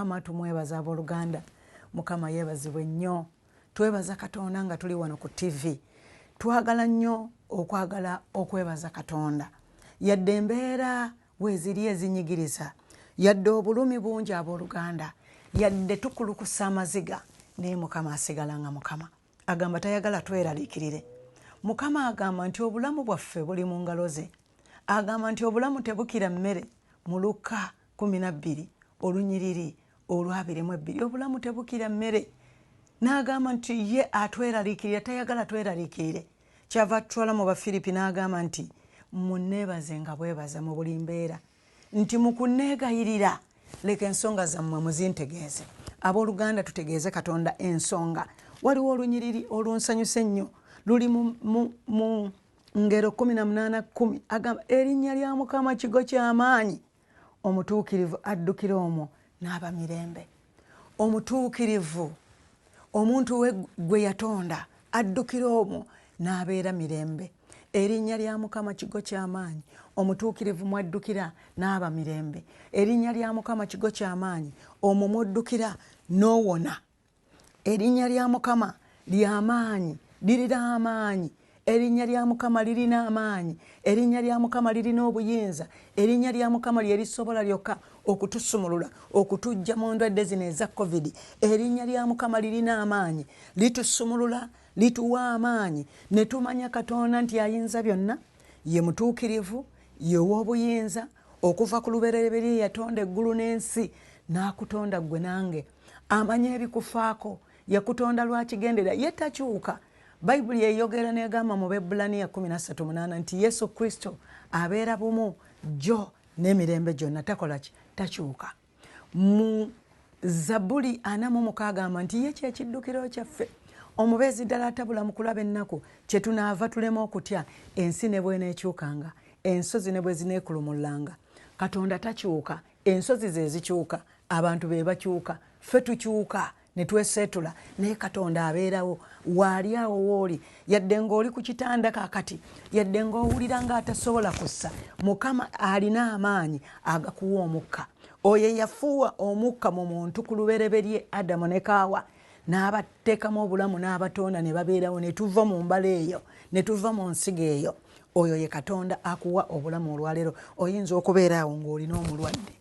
Mukama tumwebaza abooluganda. Mukama yeebazibwe nnyo. Twebaza Katonda nga tuli wano ku TV. Twagala nnyo okwagala okwebaza Katonda. Yadde embeera weeziri ezinyigiriza, yadde obulumi bungi abooluganda, yadde tukulukusa amaziga, naye Mukama asigala nga Mukama. Agamba tayagala tweraliikirire. Mukama agamba nti obulamu bwaffe buli mu ngalo ze. Agamba nti obulamu tebukira mmere mu Lukka 12 olunyiriri olwabiri mu ebbiri. Obulamu tebukira mmere. N'agamba nti ye atweraliikirira, tayagala tweraliikirire. Kyava atutwala mu Bafiripi n'agamba nti munneebaze nga bwebaza mu buli mbeera, nti mu kunneegayirira leka ensonga zammwe muzintegeeze. Abooluganda, tutegeeze Katonda ensonga. Waliwo olunyiriri olunsanyusa ennyo, luli mu Ngero 18:10, agamba erinnya lya Mukama kigo ky'amaanyi, omutuukirivu addukira omwo n'aba mirembe. Omutuukirivu, omuntu we gwe yatonda, addukira omwo n'abeera mirembe. Erinnya lya Mukama kigo ky'amaanyi, omutuukirivu mwaddukira n'aba mirembe. Erinnya lya Mukama kigo ky'amaanyi, omwo mwoddukira n'owona. Erinnya lya Mukama ly'amaanyi, lirina amaanyi. Erinnya lya Mukama lirina amaanyi. Erinnya lya Mukama lirina obuyinza. Erinnya lya Mukama lye lisobola lyokka okutusumulula, okutuggya mu ndwadde zino eza COVID. Erinnya lya Mukama lirina amaanyi, litusumulula, lituwa amaanyi ne tumanya Katonda nti ayinza byonna, ye mutuukirivu, ye w'obuyinza. Okuva ku lubereberye yatonda eggulu n'ensi n'akutonda ggwe nange. Amanya ebikufaako, yakutonda lwa kigenderera, ye takyuka. Bayibuli eyogera n'egamba mu Bebbulaniya 13:8 nti Yesu Kristo abeera bumu jjo n'emirembe gyonna, takola ki? Takyuka. Mu Zabbuli 46 agamba nti ye kye kiddukiro kyaffe, omubeezi ddala atabula mu kulaba ennaku, kye tunaava tulema okutya ensi ne bw'eneekyukanga, ensozi ne bwe zineekulumullanga. Katonda takyuka, ensozi ze zikyuka, abantu be bakyuka, ffe tukyuka ne tweseetula, naye Katonda abeerawo. Waali awo wooli, yadde ng'oli ku kitanda kaakati, yadde ng'owulira ng'atasobola kussa, Mukama alina amaanyi agakuwa omukka. Oyo eyafuuwa omukka mu muntu ku lubereberye, Adamu ne Kaawa, n'abateekamu obulamu n'abatonda ne babeerawo, ne tuva mu mbala eyo, ne tuva mu nsigo eyo. Oyo ye Katonda akuwa obulamu olwaleero. Oyinza okubeera awo ng'olina omulwadde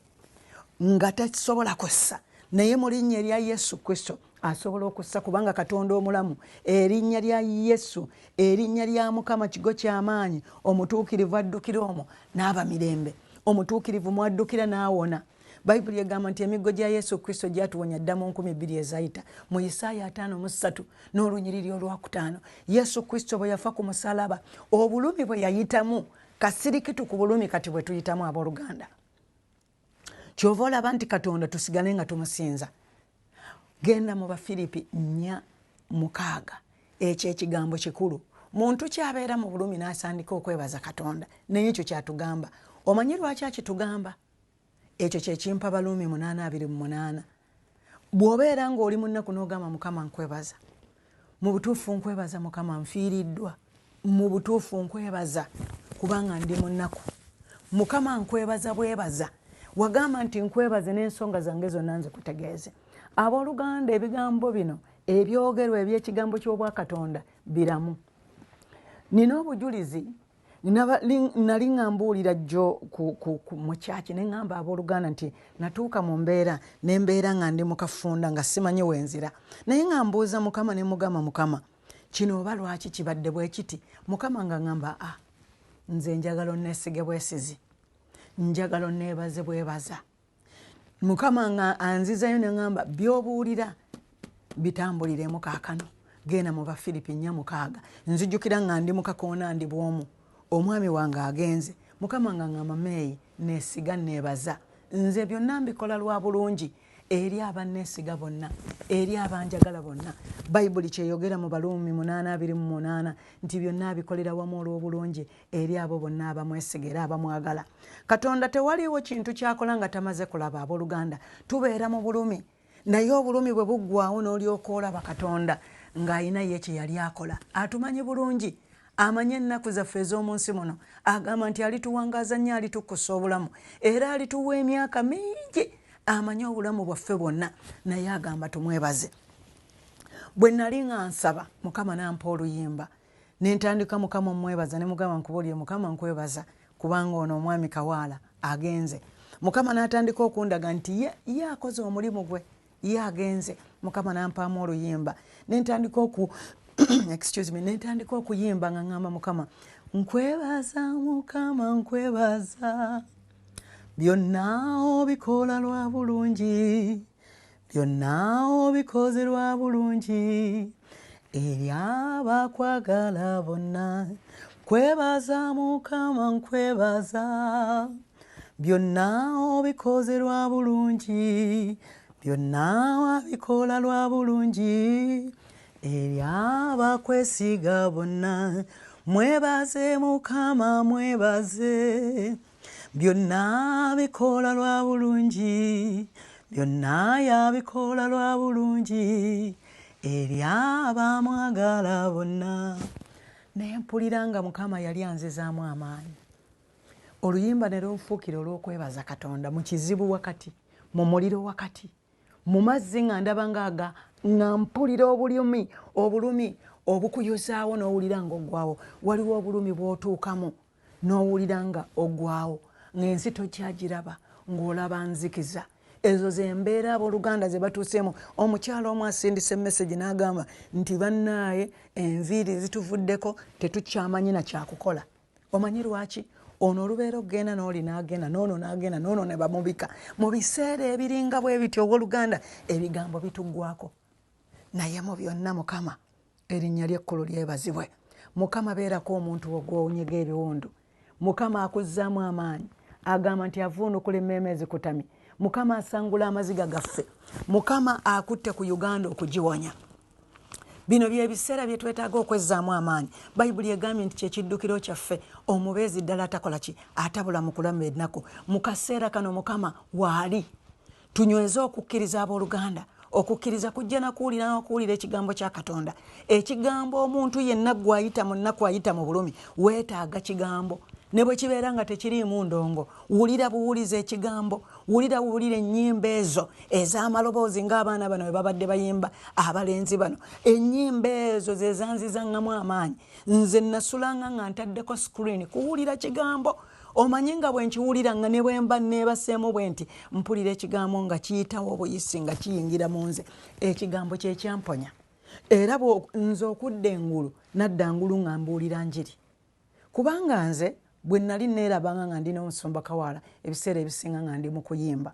nga tasobola kussa, naye mu linnya erya Yesu Kristo asobola okussa, kubanga Katonda omulamu. Erinnya lya Yesu, erinnya lya Mukama kigo ky'amaanyi, omutuukirivu addukira omwo n'aba mirembe. Omutuukirivu mwaddukira n'awona. Bayibuli egamba nti emiggo gya Yesu Kristo gyatuwonya dda mu nkumi bbiri ezayita. Mu Isaaya 53 n'olunyiriri olwakutaano, Yesu Kristo bwe yafa ku musalaba, obulumi bwe yayitamu, kasirikitu ku bulumi kati bwe tuyitamu abooluganda. Kyova olaba nti Katonda tusigale nga tumusinza. Genda mu Bafiripi 4:6, ekyo ekigambo kikulu. Muntu kyabeera mu bulumi n'asandika okwebaza Katonda, naye ekyo kyatugamba. Omanyi lwaki akitugamba? Ekyo kye kimpa Baluumi 8:28. Bw'obeera ng'oli mu nnaku n'ogamba Mukama nkwebaza, mu butuufu nkwebaza Mukama nfiiriddwa, mu butuufu nkwebaza kubanga ndi mu nnaku. Mukama nkwebaza bwebaza. Wagamba nti nkwebaze n'ensonga zange zonna nzikutegeeze. Abooluganda, ebigambo bino ebyogerwa eby'ekigambo ky'Obwakatonda biramu. Nina obujulizi. Nali nga mbuulira jjo mu kyaki ne ŋŋamba abooluganda nti natuuka mu mbeera ne mbeera nga ndi mu kafunda nga simanyi wenzira, naye nga mbuuza Mukama ne mugamba, Mukama kino oba lwaki kibadde bwe kiti? Mukama nga ŋŋamba, a nze njagala onneesige bwesizi, njagala onneebaze bwebaza. Mukama nga anzizayo ne ŋŋamba, by'obuulira bitambuliremu kaakano. Genda mu Bafiripi 4:6. Nzijukira nga ndi mu kakoona ndi bw'omu, omwami wange agenze. Mukama nga ŋŋamba, Meeyi neesiga neebaza, nze byonna mbikola lwa bulungi eri abanneesiga bonna, eri abanjagala bonna. Bayibuli kyeyogera mu Baluumi 8:28 nti byonna abikolera wamu olw'obulungi eri abo bonna abamwesiga era abamwagala. Katonda tewaliiwo kintu ky'akola nga tamaze kulaba. Abooluganda, tubeera mu bulumi, naye obulumi bwe buggwaawo n'olyoka olaba Katonda ng'alina ye kye yali akola. Atumanyi bulungi, amanyi ennaku zaffe ez'omu nsi muno. Agamba nti alituwangaaza nnyo, alitukkusa obulamu, era alituwa emyaka mingi. Amanyi obulamu bwaffe bwonna, naye agamba tumwebaze. Bwe nali nga nsaba, Mukama n'ampa oluyimba, ne ntandika Mukama omwebaza, ne mugamba, nkubuulire Mukama, nkwebaza kubanga ono omwami Kawaala agenze. Mukama n'atandika okundaga nti ye akoze omulimu gwe, ye agenze. Mukama n'ampaamu oluyimba, ne ntandika oku excuse me, ne ntandika okuyimba nga ŋŋamba Mukama, nkwebaza Mukama, nkwebaza, byonna obikola lwa bulungi, byonna obikoze lwa bulungi eri abakwagala bonna. Nkwebaza Mukama, nkwebaza, byonna obikoze lwa bulungi, byonna wabikola lwa bulungi eri abakwesiga bonna. Mwebaze Mukama, mwebaze, byonna bikola lwa bulungi, byonna yabikola lwa bulungi eri abamwagala bonna. Naye mpulira nga Mukama yali anzizaamu amaanyi. Oluyimba ne lunfuukira olw'okwebaza Katonda mu kizibu wakati, mu muliro wakati, mu mazzi nga ndaba ngaaga, nga mpulira obulumi, obulumi obukuyuzaawo n'owulira ng'oggwawo. Waliwo obulumi bw'otuukamu n'owulira nga oggwawo, ng'ensi tokyagiraba, ng'olaba nzikiza. Ezo zembeera abooluganda ze batuuseemu. Omukyala omu asindise message n'agamba nti bannaaye enviiri zituvuddeko, tetukyamanyi na kyakukola. Omanyi lwaki? Ono olubeera okugenda n'oli n'agenda, n'ono n'agenda, n'ono ne bamubika. Mu biseera ebiringa bwe bityo, owooluganda, ebigambo bituggwako. Naye mu byonna Mukama erinnya ly'ekkulu lyebazibwe. Mukama beerako omuntu ogw'onyega ebiwundu. Mukama akuzzaamu amaanyi, agamba nti avuunukula emmeeme ezikutamye. Mukama asangula amaziga gaffe. Mukama akutte ku Uganda okugiwonya. Bino byebiseera bye twetaaga okwezzaamu amaanyi. Bayibuli egambye nti kyekiddukiro kyaffe, omubeezi ddala atakola ki, atabula mu kulama ennaku. Mu kaseera kano Mukama waali. Tunyweze okukkiriza abooluganda. Okukkiriza kujja na kuwulira n'okuwulira ekigambo kya Katonda. Ekigambo, omuntu yenna gw'ayita mu nnaku, ayita mu bulumi, weetaaga kigambo. Ne bwe kibeera nga tekiriimu ndongo, wulira buwuliza ekigambo, wulira buwulira ennyimba ezo ez'amaloboozi ng'abaana bano bwe babadde bayimba, abalenzi bano. Ennyimba ezo ze zanzizangamu amaanyi. Nze nasulanga nga ntaddeko screen kuwulira kigambo. Omanyi nga bwe nkiwulira, nga ne bwe mba neebaseemu bwe nti mpulira ekigambo nga kiyitawo obuyisi, nga kiyingira mu nze. Ekigambo kye kyamponya. Era nze okudda engulu nadda ngulu nga mbuulira njiri, kubanga nze bwe nali neerabanga nga ndi n'omusumba Kawaala, ebiseera ebisinga nga ndi mu kuyimba.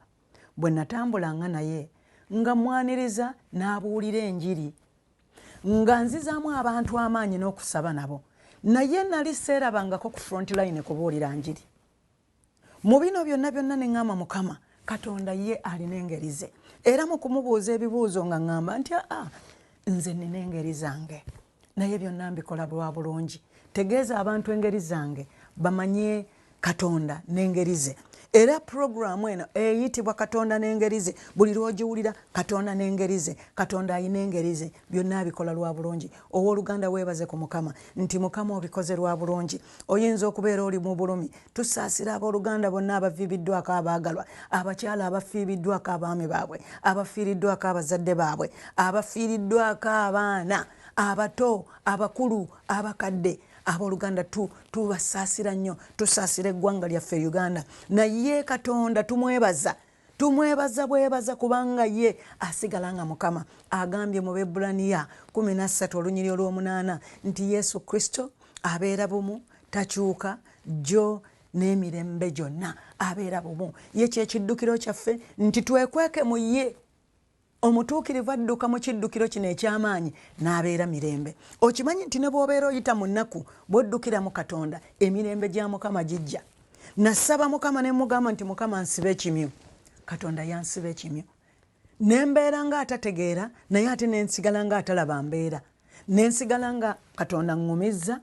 Bwe natambulanga naye nga mwaniriza n'abuulira enjiri, nga nzizaamu abantu amaanyi n'okusaba nabo, naye nali seerabangako ku front line kubuulira njiri. Mu bino byonna byonna ne ŋŋamba Mukama Katonda ye alina engeri ze, era mu kumubuuza ebibuuzo nga ŋŋamba nti aa, nze nina engeri zange, naye byonna mbikola lwa bulungi. Tegeeza abantu engeri zange bamanye Katonda n'engeri ze. Era puroguramu eno eyitibwa Katonda n'engeri ze. Buli lw'ogiwulira, Katonda n'engeri ze, Katonda alina engeri ze, byonna abikola lwa bulungi. Owooluganda, weebaze ku Mukama nti Mukama obikoze lwa bulungi. Oyinza okubeera oli mu bulumi. Tusaasira abooluganda bonna abafiiriddwako abaagalwa, abakyala abafiiriddwako abaami baabwe, abafiiriddwako abazadde baabwe, abafiiriddwako abaana abato, abakulu, abakadde. Abooluganda, tubasaasira nnyo. Tusaasira eggwanga lyaffe Uganda, naye Katonda tumwebaza, tumwebaza bwebaza, kubanga ye asigala nga Mukama. Agambye mu Bebulaniya 13 olunyiri olw'omunaana nti Yesu Kristo abeera bumu, takyuka, jjo n'emirembe gyonna abeera bumu. Ye kyekiddukiro kyaffe nti twekweke mu ye. Omutuukirivu adduka mu kiddukiro kino eky'amaanyi n'abeera mirembe. Okimanyi nti ne bw'obeera oyita mu nnaku, bw'oddukira mu Katonda, emirembe gya Mukama gijja. Nasaba Mukama ne mugamba nti Mukama, nsiba ekimyu. Katonda yansiba ekimyu, ne mbeera nga atategeera, naye ate ne nsigala nga atalaba mbeera, ne nsigala nga Katonda ŋŋumizza.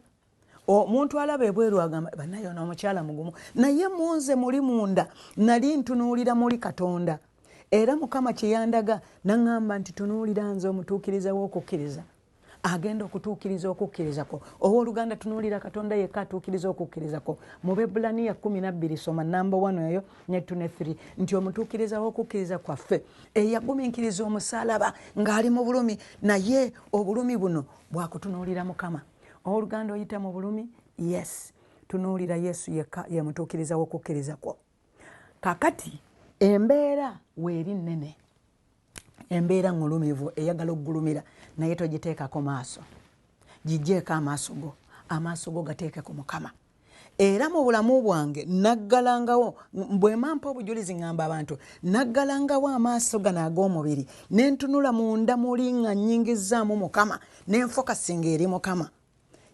Omuntu alaba ebweru agamba, bannaye ono omukyala mugumu, naye munze muli munda nali ntunuulira muli Katonda. Era Mukama kye yandaga naŋŋamba nti tunuulira nze omutuukiriza w'okukkiriza. Agenda okutuukiriza okukkiriza kwo. Owooluganda, tunuulira Katonda yekka atuukiriza okukkiriza kwo. Mu Bebbulaniya 12, soma namba 1 eyo ne 2 ne 3, nti omutuukiriza w'okukkiriza kwaffe eyagumiikiriza omusaalaba ng'ali mu bulumi, naye obulumi buno bwakutunuulira Mukama. Owooluganda, oyita mu bulumi? Yes, tunuulira Yesu yekka, ye mutuukiriza w'okukkiriza kwo. Kakati embeera weeri nnene, embeera ŋŋulumivu eyagala okugulumira, naye togiteekako maaso, gigyeeko amaaso go, amaaso go gateeke ku Mukama. Era mu bulamu bwange naggalangawo, bwe mampa obujulizi ŋŋamba abantu, naggalangawo amaaso gano ag'omubiri ne ntunula munda muli nga nnyingizzaamu Mukama, ne nfokasinga eri Mukama.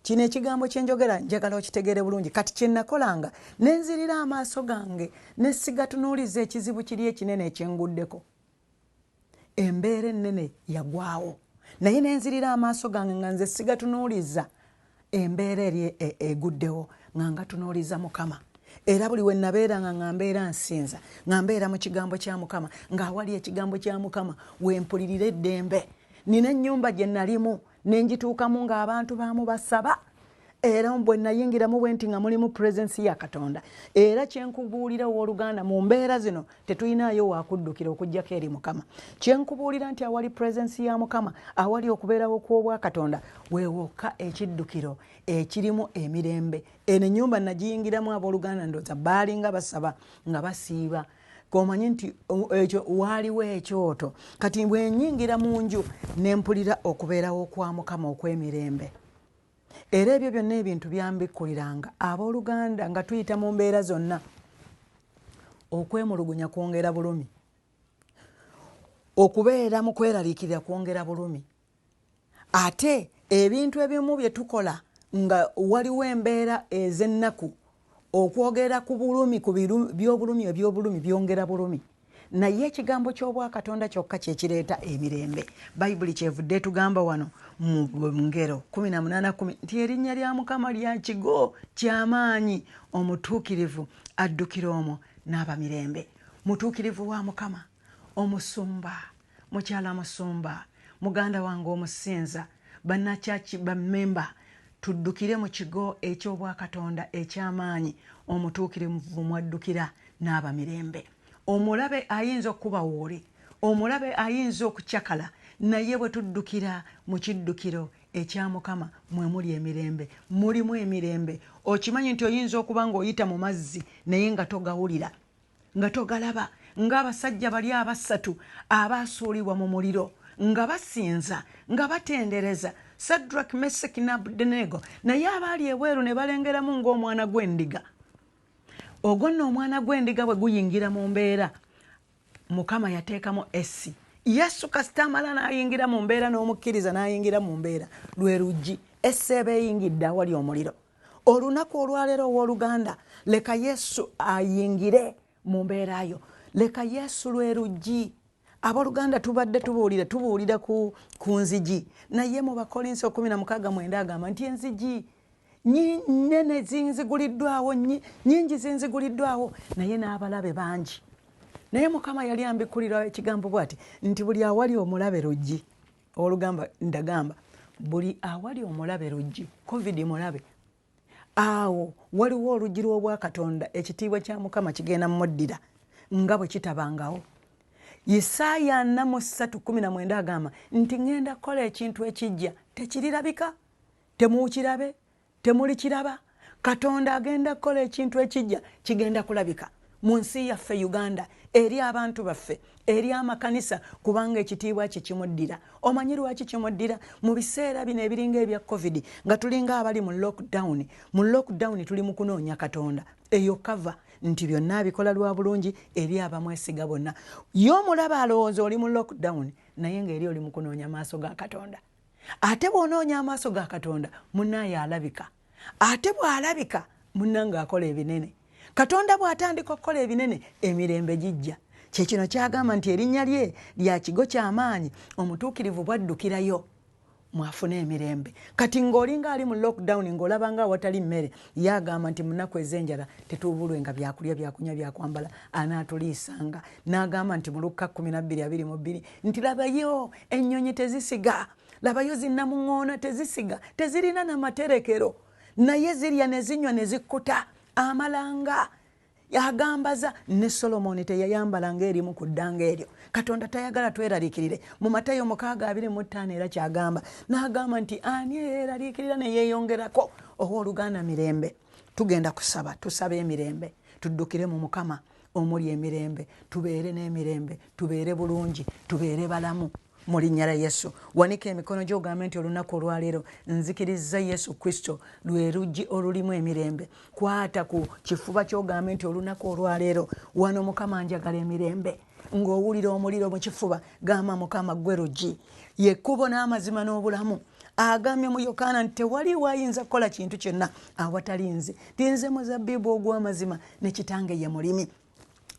Kino ekigambo kye njogera njagala okitegeere bulungi. Kati kye nakolanga, ne nzirira amaaso gange ne sigatunuuliza ekizibu kiri ekinene ekyenguddeko. Embeera ennene yagwawo, naye ne nzirira amaaso gange nga nze sigatunuuliza embeera eri eguddewo, nga ngatunuuliza Mukama. Era buli we nabeeranga nga mbeera nsinza, nga mbeera mu kigambo kya Mukama, ng'awali ekigambo kya Mukama wempulirira eddembe. Nina ennyumba gye nalimu ne ngituukamu ng'abantu baamu basaba, era bwe nayingiramu bwe nti nga mulimu presence ya Katonda. Era kyenkubuulira owooluganda, mu mbeera zino tetulinayo wakuddukira okuggyako eri Mukama. Kyenkubuulira nti awali presence ya Mukama, awali okubeerawo kw'obwakatonda, weewokka ekiddukiro ekirimu emirembe. Eno ennyumba nagiyingiramu, abooluganda, ndowooza baalinga basaba nga basiiba, komanyi nti ekyo waaliwo ekyoto. Kati bwe nyingira mu nju ne mpulira okubeerawo kwa Mukama okw'emirembe. Era ebyo byonna ebintu byambikkuliranga, abooluganda, nga tuyita mu mbeera zonna. Okwemulugunya kwongera bulumi, okubeera mu kweraliikirira kwongera bulumi. Ate ebintu ebimu bye tukola nga waliwo embeera ez'ennaku, okwogera ku bulumi, ku byobulumi, ebyobulumi byongera bulumi, naye ekigambo ky'obwakatonda kyokka kyekireeta emirembe. Bayibuli kyevudde etugamba wano mu Ngero 18:10 nti erinnya lya Mukama lya kigo ky'amaanyi, omutuukirivu addukira omwo n'aba mirembe. Mutuukirivu wa Mukama, omusumba, mukyala musumba, muganda wange omusinza, bannakyaki, bammemba, tuddukire mu kigo eky'obwakatonda eky'amaanyi, omutuukirivu mwaddukira n'aba mirembe. Omulabe ayinza okuba wooli, omulabe ayinza okucakala, naye bwe tuddukira mu kiddukiro ekya Mukama, mwe muli emirembe, mulimu emirembe. Okimanyi nti oyinza okuba ng'oyita mu mazzi naye nga togawulira, nga togalaba, ng'abasajja bali abasatu abaasuulibwa mu muliro nga basinza, nga batendereza, Sadrak, Meseki ne Abudenego, naye abaali ebweru ne balengeramu ng'omwana gw'endiga. Ogwo nno omwana gw'endiga bwe guyingira mu mbeera, Mukama yateekamu essi. Yesu kasita amala n'ayingira mu mbeera, n'omukkiriza n'ayingira mu mbeera, lwe luggi, essi eba eyingidde awali omuliro. Olunaku olwaleero, owooluganda, leka Yesu ayingire mu mbeera yo, leka Yesu lwe luggi. Abooluganda, tubadde tubuulira tubuulira ku, ku nzigi, naye mu Bakolinso 16:9 agamba nti enzigi nene zinziguliddwawo, nyingi zinziguliddwawo, naye n'abalabe bangi. Naye Mukama yali ambikkulira ekigambo bwati nti buli awali omulabe luggi. Olugamba ndagamba, buli awali omulabe luggi. Covid mulabe, awo waliwo oluggi lw'obwakatonda, ekitiibwa kya Mukama kigenda muddira nga bwe kitabangawo. Isaaya 43:19 agamba nti ŋŋenda kukola ekintu ekijja, tekirirabika? Temuukirabe? Temulikiraba? Katonda agenda kukola ekintu ekijja, kigenda kulabika mu nsi yaffe Uganda, eri abantu baffe, eri amakanisa, kubanga ekitiibwa kye kimuddira. Omanyi lwaki kimuddira? Mu biseera bino ebiringa ebya Covid, nga tulinga abali mu lockdown, mu lockdown tuli mu kunoonya Katonda. Eyo kava nti byonna abikola lwa bulungi eri abamwesiga bonna. Ye omulaba alowooza oli mu lockdown, naye ng'eri oli mu kunoonya maaso ga Katonda. Ate bw'onoonya amaaso ga Katonda, munnaaye alabika. Ate bw'alabika, munnange akola ebinene. Katonda bw'atandika okukola ebinene, emirembe gijja. Kyekino kyagamba nti erinnya lye lya kigo ky'amaanyi, omutuukirivu bw'addukirayo mwafuna emirembe. Kati ng'olinga ali mu lockdown, ng'olaba nga awatali mmere, ye agamba nti munaku ez'enjala tetuubulwenga byakulya, byakunywa, byakwambala, anaatuliisanga. N'agamba nti mu Lukka 12:22 nti labayo ennyonyi tezisiga, Labayo zinnamuŋŋoona, tezisiga, tezirina na materekero, naye zirya ne zinywa ne zikkuta. Amalanga agambaza, ne Solomoni teyayambala ng'erimu ku ddanga eryo. Katonda tayagala tweraliikirire. Mu Matayo 6:25 era kyagamba, n'agamba nti ani eyeeraliikirira ne yeeyongerako? Owooluganda, mirembe. Tugenda kusaba, tusabe emirembe, tuddukire mu Mukama omuli emirembe, tubeere n'emirembe, tubeere bulungi, tubeere balamu mu linnya lya Yesu. Wanika emikono gyo ogambe nti olunaku olwaleero nzikirizza Yesu Kristo lwe luggi olulimu emirembe. Kwata ku kifuba ky'ogambe nti olunaku olwaleero wano Mukama njagala emirembe. Ng'owulira omuliro mu kifuba, gamba Mukama ggwe luggi, yekkubo n'amazima n'obulamu. Agambye mu Yokaana nti tewaliwo ayinza kukola kintu kyonna awatali nze. Tinze muzabbibu ogw'amazima, ne Kitange ye mulimi.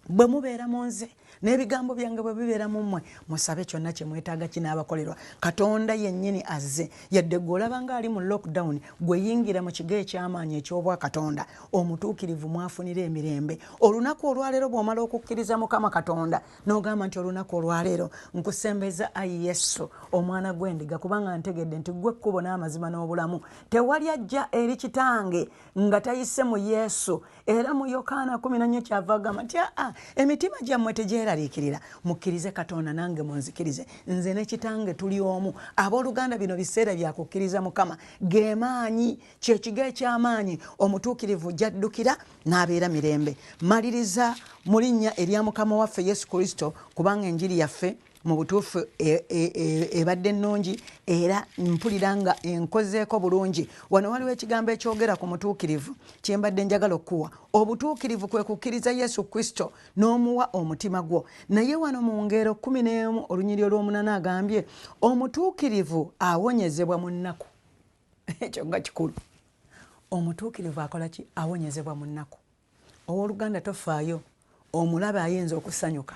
Bwe mubeera mu nze n'ebigambo byange bwe bibeera mu mmwe, musabe kyonna kye mwetaaga kinaabakolerwa. Katonda yennyini azze. Yadde gwe olaba ng'ali mu lockdown, gwe yingira mu kigo eky'amaanyi eky'obwakatonda omutuukirivu mwafunira emirembe. Olunaku olwaleero bw'omala okukkiriza Mukama Katonda n'ogamba nti olunaku olwaleero nkusembeza ayi Yesu omwana gw'endiga, kubanga ntegedde nti ggwe kkubo n'amazima n'obulamu, tewali ajja eri Kitange nga tayise mu Yesu. Era mu Yokaana 14 kyava agamba nti aa, emitima gyammwe tegyeraliikirira, mukkirize Katonda nange munzikirize, nze ne Kitange tuli omu. Abooluganda, bino biseera bya kukkiriza Mukama, ge maanyi, kyekigo eky'amaanyi omutuukirivu gy'addukira n'abeera mirembe. Maliriza mu linnya erya Mukama waffe Yesu Kristo, kubanga enjiri yaffe mu butuufu ebadde nnungi era mpulira nga enkozeeko bulungi. Wano waliwo ekigambo ekyogera ku mutuukirivu kye mbadde njagala okukuwa. Obutuukirivu kwe kukkiriza Yesu Kristo n'omuwa omutima gwo. Naye wano mu Ngero 11 olunyiri olw'omunaana agambye omutuukirivu awonyezebwa mu nnaku. Ekyo nga kikulu. Omutuukirivu akola ki? Awonyezebwa mu nnaku. Owooluganda, tofaayo, omulabe ayinza okusanyuka,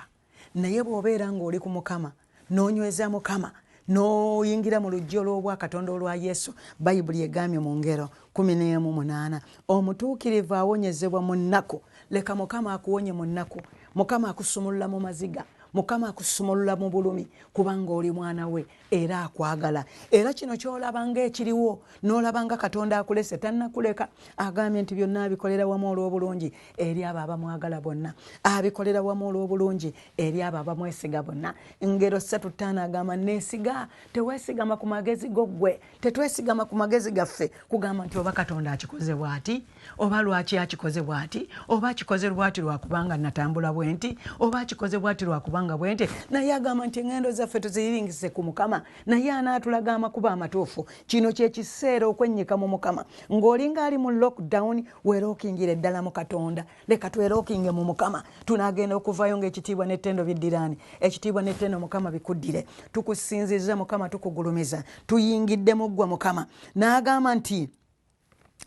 naye bw'obeera ng'oli ku Mukama n'onyweza Mukama n'oyingira mu luggi olw'obwakatonda olwa Yesu, Bayibuli egambye mu Ngero 18, omutuukirivu awonyezebwa mu nnaku. Leka Mukama akuwonye mu nnaku. Mukama akusumulula mu maziga, Mukama akusumulula mu bulumi, kubanga oli mwana we era akwagala. Era kino ky'olaba ng'ekiriwo n'olaba nga Katonda akulese, tannakuleka. Agambye nti byonna abikolera wamu olw'obulungi eri abo abamwagala bonna, abikolera wamu olw'obulungi eri abo abamwesiga bonna. Ngero 3:5 agamba neesiga. Teweesigama ku magezi go ggwe, tetwesigama ku magezi gaffe kugamba nti oba Katonda akikoze bw'ati, oba lwaki akikoze bw'ati, oba akikoze bw'ati lwakubanga natambula bwe nti, oba akikoze bw'ati lwakubanga bwe nti. Naye agamba nti eŋŋendo zaffe tuziyiringise ku Mukama, naye anaatulaga amakubo amatuufu. Kino kye kiseera okwennyika mu Mukama. Ng'olinga ali mu lockdown, weerookingira eddala mu Katonda. Leka twerookinge mu Mukama, tunaagenda okuvaayo ng'ekitiibwa n'ettendo biddiraani. Ekitiibwa n'ettendo Mukama bikuddire. Tukusinzizza Mukama, tukugulumiza, tuyingidde mu ggwe Mukama. N'agamba nti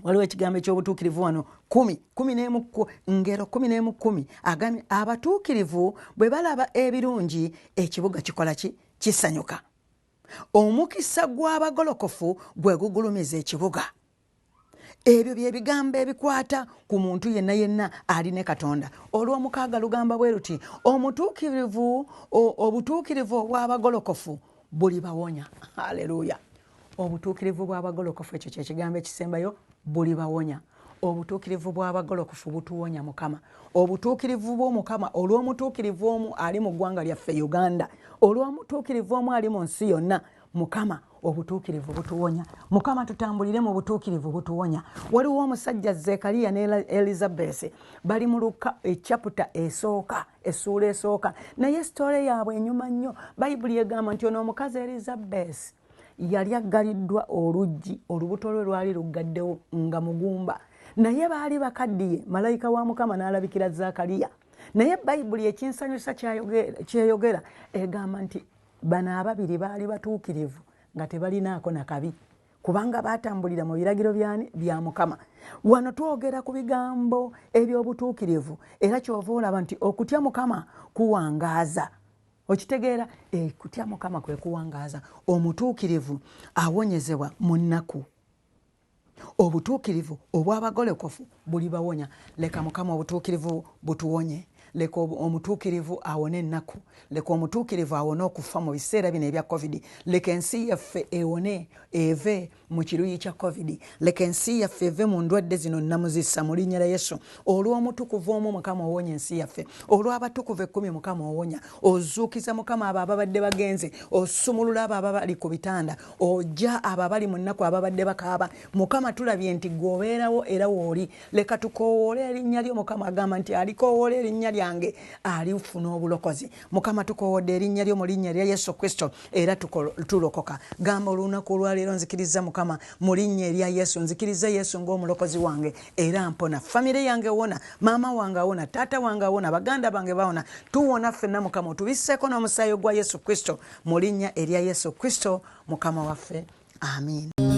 waliwo ekigambo eky'obutuukirivu wano kumi kumi n'emu, Ngero 11:10 agambye abatuukirivu bwe balaba ebirungi, ekibuga kikola ki? Kisanyuka. Omukisa gw'abagolokofu gwe gugulumiza ekibuga. Ebyo bye bigambo ebikwata ku muntu yenna yenna ali ne Katonda. Olw'omukaaga lugamba bwe luti, omutuukirivu, obutuukirivu obw'abagolokofu bulibawonya. Haleluya! Obutuukirivu bw'abagolokofu, ekyo kye kigambo ekisembayo, bulibawonya. Obutuukirivu bw'abagolokofu butuwonya. Mukama, obutuukirivu bw'Omukama, olw'omutuukirivu omu ali mu ggwanga lyaffe Uganda, olw'omutuukirivu omu ali mu nsi yonna, Mukama, obutuukirivu butuwonya. Mukama, tutambulire mu butuukirivu, butuwonya. Waliwo omusajja Zekariya ne Elizabesi, bali mu Luka echaputa esooka, essuula esooka, naye sitole yaabwe enyuma nnyo. Bayibuli egamba nti ono omukazi Elizabesi yali aggaliddwa oluggi, olubuto lwe lwali luggaddewo nga mugumba, naye baali bakaddiye. Malayika wa Mukama n'alabikira Zakariya. Naye Bayibuli ekinsanyusa kyeyogera, egamba nti bano ababiri baali batuukirivu nga tebalinaako na kabi, kubanga baatambulira mu biragiro byani? Bya Mukama. Wano twogera ku bigambo eby'obutuukirivu, era kyova olaba nti okutya Mukama kuwangaaza. Okitegeera? Okutya Mukama kwe kuwangaaza. Omutuukirivu awonyezebwa mu nnaku, obutuukirivu obw'abagolokofu bulibawonya. Leka Mukama obutuukirivu butuwonye. Leka omutuukirivu awone ennaku, leka omutuukirivu awone okufa mu biseera bino ebya COVID. Leka ensi yaffe ewone, eve mu kiruyi kya COVID. Leka ensi yaffe eve mu ndwadde zino nnamuzisa mu linnya lya Yesu. Olw'omutukuvu omu, Mukama, owonya ensi yaffe. Olw'abatukuvu 10, Mukama, owonya, ozuukiza, Mukama, abo ababadde bagenze, osumulula abo ababali ku bitanda, ojja abo abali mu nnaku, ababadde bakaaba. Mukama, tulabye nti gweobeerawo era wooli. Leka tukoowoole erinnya lyo. Mukama agamba nti alikoowoola erinnya lyange alifuna obulokozi. Mukama, tukoowodde erinnya lyo mu linnya lya Yesu Kristo era tulokoka. Gamba, olunaku olwaleero nzikiriza Mukama mu linnya erya Yesu. Nzikiriza Yesu ng'omulokozi wange era mpona, famire yange ewona, maama wange awona, taata wange awona, baganda bange bawona, tuwona ffenna. Mukama, otubisseeko n'omusaayi gwa Yesu Kristo mu linnya erya Yesu Kristo Mukama waffe, amiina.